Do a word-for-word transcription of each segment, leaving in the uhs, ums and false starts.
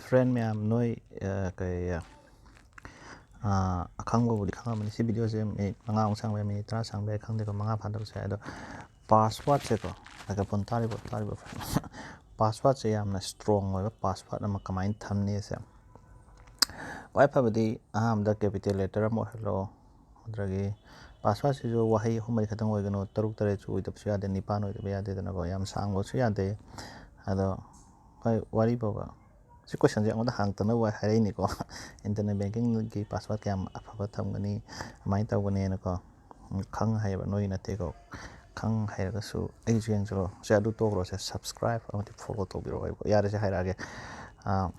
Friend ꯃꯌꯥꯝ, ꯅꯣꯏ, ꯑ, ꯀꯩ, ꯑ, ꯑꯈꯪꯕꯕꯨꯗꯤ ꯈꯪꯉꯝꯃꯅꯤ꯫ ꯁꯤ ꯚꯤꯗꯤꯑꯣꯁꯦ ꯃꯤꯅꯤꯠ ꯃꯉꯥꯃꯨꯛ ꯁꯥꯡꯕ ꯌꯥꯏ, ꯃꯤꯅꯤꯠ ꯇꯔꯥ ꯁꯥꯡꯕ ꯌꯥꯏ, ꯈꯪꯗꯦꯀꯣ, ꯃꯉꯥ ꯐꯥꯗꯕꯁꯨ ꯌꯥꯏ꯫ ꯑꯗꯣ ꯄꯥꯁꯋꯥꯔꯗꯁꯦꯀꯣ, ꯃꯥꯏꯀ꯭ꯔꯣꯐꯣꯟ ꯇꯥꯔꯤꯕ, ꯇꯥꯔꯤꯕ ꯐ꯭ꯔꯦꯟ? ꯄꯥꯁꯋꯥꯔꯗꯁꯦ ꯌꯥꯝꯅ ꯏꯁꯇ꯭ꯔꯣꯡ ꯑꯣꯏꯕ ꯄꯥꯁꯋꯥꯔꯗ ꯑꯃ ꯀꯃꯥꯏꯅ ꯊꯝꯅꯤ ꯁꯦ? ꯈ꯭ꯋꯥꯏ ꯐꯕꯗꯤ ꯑꯍꯥꯟꯕꯗ ꯀꯦꯄꯤꯇꯦꯜ ꯂꯦꯇꯔ ꯑꯃ ꯑꯣꯏꯍꯜꯂꯣ, ꯑꯗꯨꯗꯒꯤ ꯄꯥꯁꯋꯥꯔꯗꯁꯤꯁꯨ ꯋꯥꯍꯩ ꯑꯍꯨꯝ ꯃꯔꯤ ꯈꯛꯇꯪ ꯑꯣꯏꯒꯅꯨ, ꯇꯔꯨꯛ ꯇꯔꯦꯠꯁꯨ ꯑꯣꯏꯗꯕꯁꯨ ꯌꯥꯗꯦ, ꯅꯤꯄꯥꯟ ꯑꯣꯏꯗꯕ ꯌꯥꯗꯦꯗꯅꯀꯣ, ꯌꯥꯝ ꯁꯥꯡꯕꯁꯨ ꯌꯥꯗꯦ꯫ ꯑꯗꯣ ꯍꯣꯏ, ꯋꯥꯔꯤ ꯐꯥꯎꯕ, ꯁꯤ ꯀꯣꯏꯁꯟꯁꯦ ꯑꯩꯉꯣꯟꯗ ꯍꯪꯉꯛꯇꯅꯕ ꯍꯥꯏꯔꯛꯏꯅꯤꯀꯣ꯫ ꯏꯟꯇꯔꯅꯦꯠ ꯕꯦꯡꯀꯤꯡꯒꯤ ꯄꯥꯁꯋꯥꯔꯗ ꯀꯌꯥꯝ ꯑꯐꯕ ꯊꯝꯒꯅꯤ, ꯑꯗꯨꯃꯥꯏꯅ ꯇꯧꯒꯅꯤꯅꯀꯣ꯫ ꯈꯪ ꯍꯩꯕ ꯅꯣꯏ ꯅꯠꯇꯦꯀꯣ, ꯈꯪ ꯍꯩꯔꯒꯁꯨ ꯑꯩꯁꯨ ꯌꯦꯡꯖꯔꯣ꯫ ꯁꯦ, ꯑꯗꯨ ꯇꯣꯛꯈ꯭ꯔꯣꯁꯦ, ꯁꯕꯁꯀ꯭ꯔꯥꯏꯞ ꯑꯃꯗꯤ ꯐꯣꯂꯣ ꯇꯧꯕꯤꯔꯛꯑꯣ꯫ ꯌꯥꯔꯦꯁꯦ, ꯍꯥꯏꯔꯛꯑꯒꯦ꯫ ꯑꯥ,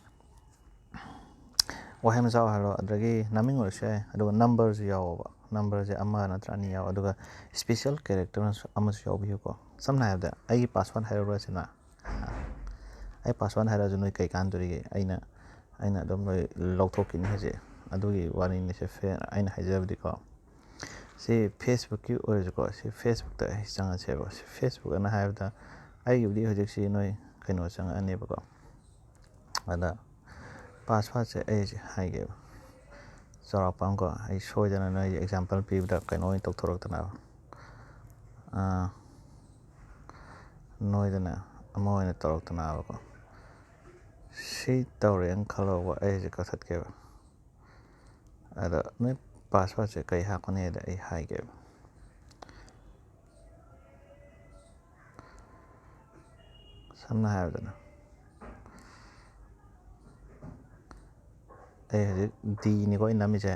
ꯋꯥꯍꯩ ꯃꯆꯥ ꯑꯣꯏꯍꯜꯂꯣ, ꯑꯗꯨꯗꯒꯤ ꯅꯃꯤꯡ ꯑꯣꯏꯔꯁꯨ ꯌꯥꯏ, ꯑꯗꯨꯒ ꯅꯝꯕꯔꯁꯨ ꯌꯥꯎꯕ, ꯅꯝꯕꯔꯁꯦ ꯑꯃ ꯅꯠꯇ꯭ꯔ ꯑꯅꯤ ꯌꯥꯎ, ꯑꯗꯨꯒ ꯏꯁꯄꯦꯁꯦꯜ ꯀꯦꯔꯦꯛꯇꯔ ꯑꯃꯁꯨ ꯌꯥꯎꯕꯤꯌꯨꯀꯣ꯫ ꯁꯝꯅ ꯍꯥꯏꯔꯕꯗ, ꯑꯩꯒꯤ ꯄꯥꯁꯋꯥꯔꯗ ꯍꯥꯏꯔꯨꯔꯁꯤꯅ, ꯑꯩ ꯄꯥꯁꯋꯥꯔꯗ ꯍꯥꯏꯔꯁꯨ ꯅꯣꯏ ꯀꯩ ꯀꯥꯟꯗꯣꯔꯤꯒꯦ? ꯑꯩꯅ, ꯑꯩꯅ ꯑꯗꯨꯝ ꯂꯣꯏ ꯂꯧꯊꯣꯛꯈꯤꯅꯤ ꯍꯧꯖꯤꯛ꯫ ꯑꯗꯨꯒꯤ ꯋꯥꯔꯤꯅꯤꯁꯦ ꯐꯦ-, ꯑꯩꯅ ꯍꯥꯏꯖꯕꯗꯤꯀꯣ꯫ ꯁꯤ ꯐꯦꯁꯕꯨꯛꯀꯤ ꯑꯣꯏꯔꯁꯨꯀꯣ, ꯁꯤ ꯐꯦꯁꯕꯨꯛꯇ ꯑꯩ ꯆꯪꯉꯁꯦꯕ꯫ ꯁꯤ ꯐꯦꯁꯕꯨꯛ ꯑꯅ ꯍꯥꯏꯔꯕꯗ, ꯑꯩꯒꯤꯕꯨꯗꯤ ꯍꯧꯖꯤꯛꯁꯤ ꯅꯣꯏ ꯀꯩꯅꯣ ꯆꯪꯉꯛꯑꯅꯦꯕꯀꯣ꯫ ꯑꯗ ꯄꯥꯁꯋꯥꯔꯗꯁꯦ ꯑꯩꯁꯦ ꯍꯥꯏꯒꯦꯕ꯫ ꯆꯥꯎꯔꯥꯛꯄ ꯑꯃꯀꯣ, ꯑꯩ ꯁꯣꯏꯗꯅ ꯅꯣꯏꯒꯤ ꯑꯦꯛꯖꯥꯝꯄꯜ ꯄꯤꯕꯗ ꯀꯩꯅꯣ ꯑꯣꯏꯅ ꯇꯧꯊꯣꯔꯛꯇꯅꯕ꯫ ꯑꯥ, ꯅꯣꯏꯗꯅ ꯑꯃ ꯑꯣꯏꯅ ꯇꯧꯔꯛꯇꯅꯕꯀꯣ꯫ ꯁꯤ ꯇꯧꯔꯦꯅ ꯈꯜꯂꯣꯕ, ꯑꯩ ꯍꯧꯖꯤꯛ ꯀꯛꯊꯠꯀꯦꯕ꯫ ꯑꯗ ꯅꯣꯏ ꯄꯥꯁꯋꯥꯔꯗꯁꯦ ꯀꯩ ꯍꯥꯞꯀꯅꯤ ꯍꯥꯏꯗ ꯑꯩ ꯍꯥꯏꯒꯦꯕ꯫ ꯁꯝꯅ ꯍꯥꯏꯔꯕꯗꯅ, ꯑꯩ ꯍꯧꯖꯤꯛ ꯗꯤꯅꯤꯀꯣ ꯑꯩ ꯅꯝꯃꯤꯁꯦ,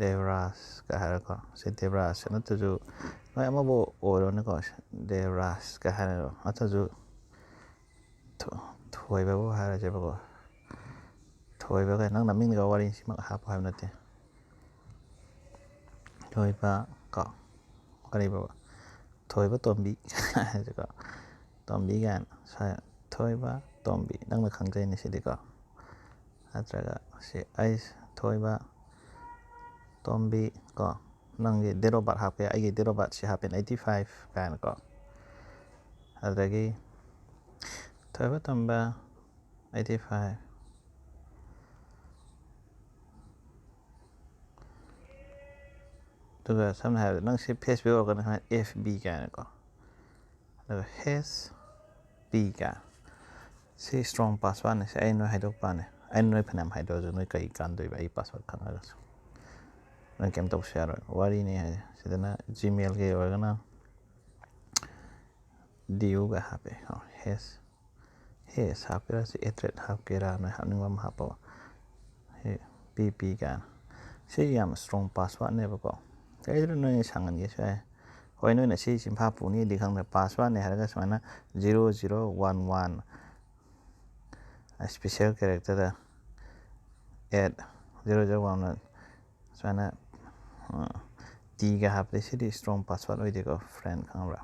ꯗꯦꯕꯔꯥꯖꯀ ꯍꯥꯏꯔꯒꯀꯣ꯫ ꯁꯤ ꯗꯦꯕꯔꯥꯖ ꯅꯠꯇ꯭ꯔꯁꯨ ꯅꯣꯏ ꯑꯃꯕꯨ ꯑꯣꯏꯔꯣꯅꯦꯀꯣ, ꯗꯦꯕꯔꯥꯖꯀ ꯍꯥꯏꯔꯣ, ꯅꯠꯇ꯭ꯔꯁꯨ ꯊꯣ-, ꯊꯣꯏꯕꯕꯨ ꯍꯥꯏꯔꯁꯦꯕꯀꯣ꯫ ꯊꯣꯏꯕꯒ ꯅꯪ ꯅꯃꯤꯡꯗꯨꯒ ꯋꯥꯔꯤꯁꯤꯃꯛ ꯍꯥꯞꯄꯣ ꯍꯥꯏꯕ ꯅꯠꯇꯦ꯫ ꯊꯣꯏꯕ ꯀꯣ, ꯀꯔꯤꯕ? ꯊꯣꯏꯕ ꯇꯣꯝꯕꯤ ꯍꯥꯏꯁꯦꯀꯣ, ꯇꯣꯝꯕꯤ ꯀꯥꯏꯅ꯫ ꯁꯥ-, ꯊꯣꯏꯕ ꯇꯣꯝꯕꯤ, ꯅꯪꯅ ꯈꯪꯖꯩꯅꯦ ꯁꯤꯗꯤꯀꯣ꯫ ꯅꯠꯇ꯭ꯔꯒ ꯁꯤ ꯑꯩ ꯊꯣꯏꯕ ꯇꯣꯝꯕꯤ ꯀꯣ, ꯅꯪꯒꯤ date of birth ꯍꯥꯞꯀꯦ, ꯑꯩꯒꯤ date of birth ꯁꯤ ꯍꯥꯞꯄꯦ, ninety five ꯀꯥꯏꯅꯀꯣ꯫ ꯑꯗꯨꯗꯒꯤ ꯊꯣꯏꯕ ꯇꯣꯝꯕ ꯑꯩꯠꯇꯤ ꯐꯥꯏꯚ꯫ ꯑꯗꯨꯒ ꯁꯝꯅ ꯍꯥꯏꯔꯕꯗ ꯅꯪ ꯁꯤ ꯐꯦꯁꯕꯨꯛ ꯑꯣꯏꯔꯒꯅ ꯁꯨꯃꯥꯏꯅ ꯑꯦꯐ ꯕꯤ ꯀꯥꯏꯅꯀꯣ, ꯑꯗꯨꯒ ꯍꯦꯁ ꯄꯤ ꯀꯥꯏꯅ꯫ ꯁꯤ ꯏꯁꯇ꯭ꯔꯣꯡ ꯄꯥꯁꯋꯥꯔꯗꯅꯦ꯫ ꯁꯤ ꯑꯩ ꯅꯣꯏ ꯍꯥꯏꯗꯣꯛꯄꯅꯦ꯫ ꯑꯩ ꯅꯣꯏ ꯐꯅꯌꯥꯝ ꯍꯥꯏꯗꯣꯛꯑꯁꯨ ꯅꯣꯏ ꯀꯩ ꯀꯥꯟꯗꯣꯏꯕ ꯑꯩ ꯄꯥꯁꯋꯥꯔꯗ ꯈꯪꯉꯒꯁꯨ? ꯅꯣꯏ ꯀꯩꯝ ꯇꯧꯕꯁꯨ ꯌꯥꯔꯣꯏ꯫ ꯋꯥꯔꯤꯅꯤ ꯍꯥꯏꯁꯦ꯫ ꯁꯤꯗꯅ ꯖꯤꯃꯦꯜꯒꯤ ꯑꯣꯏꯔꯒꯅ ꯗꯤꯌꯨꯒ ꯍꯥꯞꯄꯦ꯫ ꯍꯦꯁ ꯍꯦꯁ ꯍꯥꯞꯀꯦꯔꯥ, ꯁꯤ ꯑꯦꯠ ꯗ ꯔꯦꯠ ꯍꯥꯞꯀꯦꯔꯥ, ꯅꯣꯏ ꯍꯥꯞꯅꯤꯡꯕ ꯑꯃ ꯍꯥꯞꯄꯣ꯫ ꯁꯤ ꯄꯤ ꯄꯤ ꯀꯥꯏꯅ꯫ ꯁꯤ ꯌꯥꯝ ꯏꯁꯇ꯭ꯔꯣꯡ ꯄꯥꯁꯋꯥꯔꯗꯅꯦꯕꯀꯣ꯫ ꯀꯩꯗꯨꯗ ꯅꯣꯏ ꯁꯥꯡꯍꯟꯒꯦꯁꯨ ꯌꯥꯏ꯫ ꯍꯣꯏ, ꯅꯣꯏꯅ ꯁꯤ ꯆꯤꯟꯐꯥ ꯄꯨꯅꯤꯗꯤ ꯈꯪꯗ꯭ꯔꯦ꯫ ꯄꯥꯁꯋꯥꯔꯗꯅꯦ ꯍꯥꯏꯔꯒ ꯁꯨꯃꯥꯏꯅ zero zero one one, special ꯀꯦꯔꯦꯛꯇꯔꯗ at zero zero one one, ꯁꯨꯃꯥꯏꯅ, ꯑ, ꯇꯤꯒ ꯍꯥꯞꯄꯗꯤ ꯁꯤꯗꯤ ꯏꯁꯇ꯭ꯔꯣꯡ ꯄꯥꯁꯋꯥꯔꯗ ꯑꯣꯏꯗꯦꯀꯣ, ꯐ꯭ꯔꯦꯟ, ꯈꯪꯕ꯭ꯔꯥ?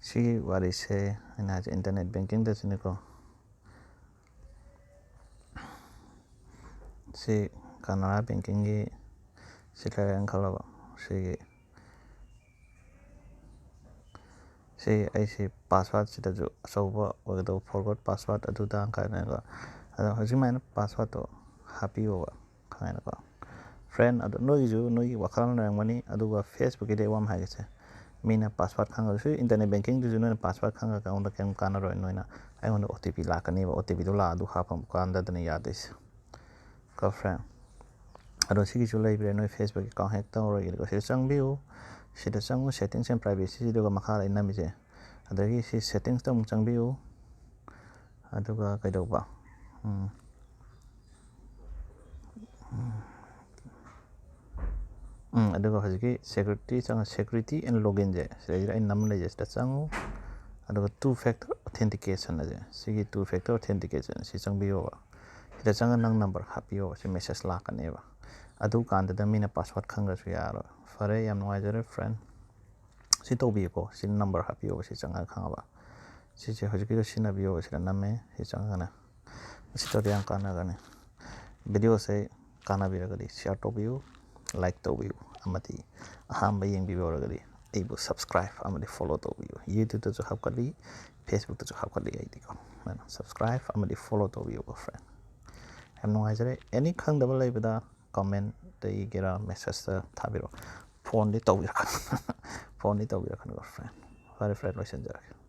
ꯁꯤꯒꯤ ꯋꯥꯔꯤꯁꯦ ꯑꯩꯅ ꯍꯥꯏꯁꯦ ꯏꯟꯇꯔꯅꯦꯠ ꯕꯦꯡꯀꯤꯡꯗꯁꯨꯅꯦꯀꯣ꯫ ꯁꯤ ꯀꯅꯥꯔꯥ ꯕꯦꯡꯀꯤꯡꯒꯤ ꯁꯤ ꯂꯩꯔꯦꯅ ꯈꯜꯂꯣꯕ꯫ ꯁꯤꯒꯤ, ꯁꯤ ꯑꯩꯁꯤ ꯄꯥꯁꯋꯥꯔꯗꯁꯤꯗꯁꯨ ꯑꯆꯧꯕ ꯑꯣꯏꯒꯗꯧꯕ, ꯐꯣꯔꯒꯣꯠ ꯄꯥꯁꯋꯥꯔꯗ ꯑꯗꯨꯗ ꯀꯥꯏꯅꯀꯣ꯫ ꯑꯗꯣ ꯍꯧꯖꯤꯛꯃꯥꯏꯅ ꯄꯥꯁꯋꯥꯔꯗꯇꯣ ꯍꯥꯞꯄꯤꯌꯣꯕ, ꯈꯪꯉꯦꯅꯀꯣ꯫ ꯐ꯭ꯔꯦꯟ, ꯑꯗꯣ ꯅꯣꯏꯒꯤꯁꯨ ꯅꯣꯏꯒꯤ ꯋꯥꯈꯜ ꯑꯃ ꯂꯩꯔꯝꯒꯅꯤ꯫ ꯑꯗꯨꯒ ꯐꯦꯁꯕꯨꯛꯀꯤꯗꯤ ꯑꯩ ꯋꯥ ꯑꯃ ꯍꯥꯏꯒꯦꯁꯦ꯫ ꯃꯤꯅ ꯄꯥꯁꯋꯥꯔꯗ ꯈꯪꯉꯒꯁꯨ, ꯏꯟꯇꯔꯅꯦꯠ ꯕꯦꯡꯀꯤꯡꯗꯨꯁꯨ ꯅꯣꯏꯅ ꯄꯥꯁꯋꯥꯔꯗ ꯈꯪꯉꯒ ꯑꯩꯉꯣꯟꯗ ꯀꯩꯝ ꯀꯥꯟꯅꯔꯣꯏ꯫ ꯅꯣꯏꯅ, ꯑꯩꯉꯣꯟꯗ ꯑꯣ ꯇꯤ ꯄꯤ ꯂꯥꯛꯀꯅꯦꯕ, ꯑꯣ ꯇꯤ ꯄꯤꯗꯣ ꯂꯥꯛꯑ ꯑꯗꯨ ꯍꯥꯞꯄ ꯀꯥꯟꯗꯗꯅ ꯌꯥꯗꯣꯏꯁꯦ꯫ ꯀꯣ ꯐ꯭ꯔꯦꯟ, ꯑꯗꯣ ꯁꯤꯒꯤꯁꯨ ꯂꯩꯕꯤꯔꯦ꯫ ꯅꯣꯏ ꯐꯦꯁꯕꯨꯛ ꯑꯦꯀꯥꯎꯟ ꯍꯦꯛ ꯇꯧꯔꯣꯏꯒꯦꯗꯤꯀꯣ, ꯁꯤꯗ ꯆꯪꯕꯤꯌꯨ꯫ ꯁꯤꯗ ꯆꯪꯉꯨ, ꯁꯦꯇꯤꯡꯁ ꯑꯦꯟ ꯄ꯭ꯔꯥꯏꯚꯦꯁꯤꯁꯤꯗꯨꯒ ꯃꯈꯥꯗ ꯑꯩ ꯅꯝꯃꯤꯁꯦ꯫ ꯑꯗꯒꯤ ꯁꯤ ꯁꯦꯇꯤꯡꯁꯇ ꯑꯃꯨꯛ ꯆꯪꯕꯤꯌꯨ꯫ ꯑꯗꯨꯒ ꯀꯩꯗꯧꯕ? ꯎꯝ꯫ ꯎꯝ, ꯑꯗꯨꯒ ꯍꯧꯖꯤꯛꯀꯤ ꯁꯦꯀ꯭ꯌꯨꯔꯤꯇꯤ ꯆꯪꯉ, ꯁꯦꯀ꯭ꯌꯨꯔꯤꯇꯤ ꯑꯦꯟ ꯂꯣꯒꯤꯟꯁꯦ ꯁꯤꯗꯩꯁꯤꯗ ꯑꯩꯅ ꯅꯝ ꯂꯩꯖꯦ, ꯁꯤꯗ ꯆꯪꯉꯨ꯫ ꯑꯗꯨꯒ ꯇꯨ ꯐꯦꯛꯇꯔ ꯑꯣꯊꯦꯟꯇꯤꯀꯦꯁꯟ ꯑꯁꯦ, ꯁꯤꯒꯤ ꯇꯨ ꯐꯦꯛꯇꯔ ꯑꯣꯊꯦꯟꯇꯤꯀꯦꯁꯟ ꯁꯤ ꯆꯪꯕꯤꯌꯣꯕ꯫ ꯁꯤꯗ ꯆꯪꯉ ꯅꯪ ꯅꯝꯕꯔ ꯍꯥꯞꯄꯤꯌꯣꯕ, ꯁꯤ ꯃꯦꯁꯦꯖ ꯂꯥꯛꯀꯅꯦꯕ꯫ ꯑꯗꯨ ꯀꯥꯟꯗꯨꯗ ꯃꯤꯅ ꯄꯥꯁꯋꯥꯔꯗ ꯈꯪꯈ꯭ꯔꯁꯨ ꯌꯥꯔꯣꯏ꯫ ꯐꯔꯦ, ꯌꯥꯝ ꯅꯨꯡꯉꯥꯏꯖꯔꯦ ꯐ꯭ꯔꯦꯟ꯫ ꯁꯤ ꯇꯧꯕꯤꯌꯨꯀꯣ, ꯁꯤ ꯅꯝꯕꯔ ꯍꯥꯞꯄꯤꯌꯣꯕ, ꯁꯤ ꯆꯪꯉꯒ ꯈꯪꯉꯕ? ꯁꯤꯁꯦ ꯍꯧꯖꯤꯛꯀꯤꯗꯣ ꯁꯤꯖꯤꯟꯅꯕꯤꯌꯣꯕ, ꯁꯤꯗ ꯅꯝꯃꯦ, ꯁꯤ ꯆꯪꯉꯒꯅꯦ꯫ ꯁꯤ ꯇꯧꯔꯗꯤ ꯌꯥꯝ ꯀꯥꯟꯅꯒꯅꯤ꯫ ꯚꯤꯗꯤꯑꯣꯁꯦ ꯀꯥꯟꯅꯕꯤꯔꯒꯗꯤ ꯁꯤꯌꯥꯔ ꯇꯧꯕꯤꯌꯨ, ꯂꯥꯏꯛ ꯇꯧꯕꯤꯌꯨ, ꯑꯃꯗꯤ ꯑꯍꯥꯟꯕ ꯌꯦꯡꯕꯤꯕ ꯑꯣꯏꯔꯒꯗꯤ ꯑꯩꯕꯨ ꯁꯕꯁꯀ꯭ꯔꯥꯏꯕ ꯑꯃꯗꯤ ꯐꯣꯂꯣ ꯇꯧꯕꯤꯌꯨ꯫ ꯌꯨꯇ꯭ꯌꯨꯕꯇꯁꯨ ꯍꯥꯞꯀꯠꯂꯤ, ꯐꯦꯁꯕꯨꯛꯇꯁꯨ ꯍꯥꯞꯀꯠꯂꯤ ꯑꯩꯗꯤꯀꯣ꯫ ꯁꯕꯁꯀ꯭ꯔꯥꯏꯞ ꯑꯃꯗꯤ ꯐꯣꯂꯣ ꯇꯧꯕꯤꯌꯨꯀꯣ friend꯫ ꯌꯥꯝ ꯅꯨꯡꯉꯥꯏꯖꯔꯦ꯫ ꯑꯦꯅꯤ ꯈꯪꯗꯕ ꯂꯩꯕꯗ ꯀꯃꯦꯟꯇ ꯏꯒꯦꯔꯥ ꯃꯦꯁꯦꯖꯇ ꯊꯥꯕꯤꯔꯛꯑꯣ꯫ ꯐꯣꯟꯗꯤ ꯇꯧꯕꯤꯔꯛꯀꯅꯨ꯫ ꯐꯣꯟꯗꯤ ꯇꯧꯕꯤꯔꯛꯀꯅꯨꯀꯣ friend꯫ ꯐꯔꯦ friend, ꯂꯣꯏꯁꯤꯟꯖꯔꯒꯦ꯫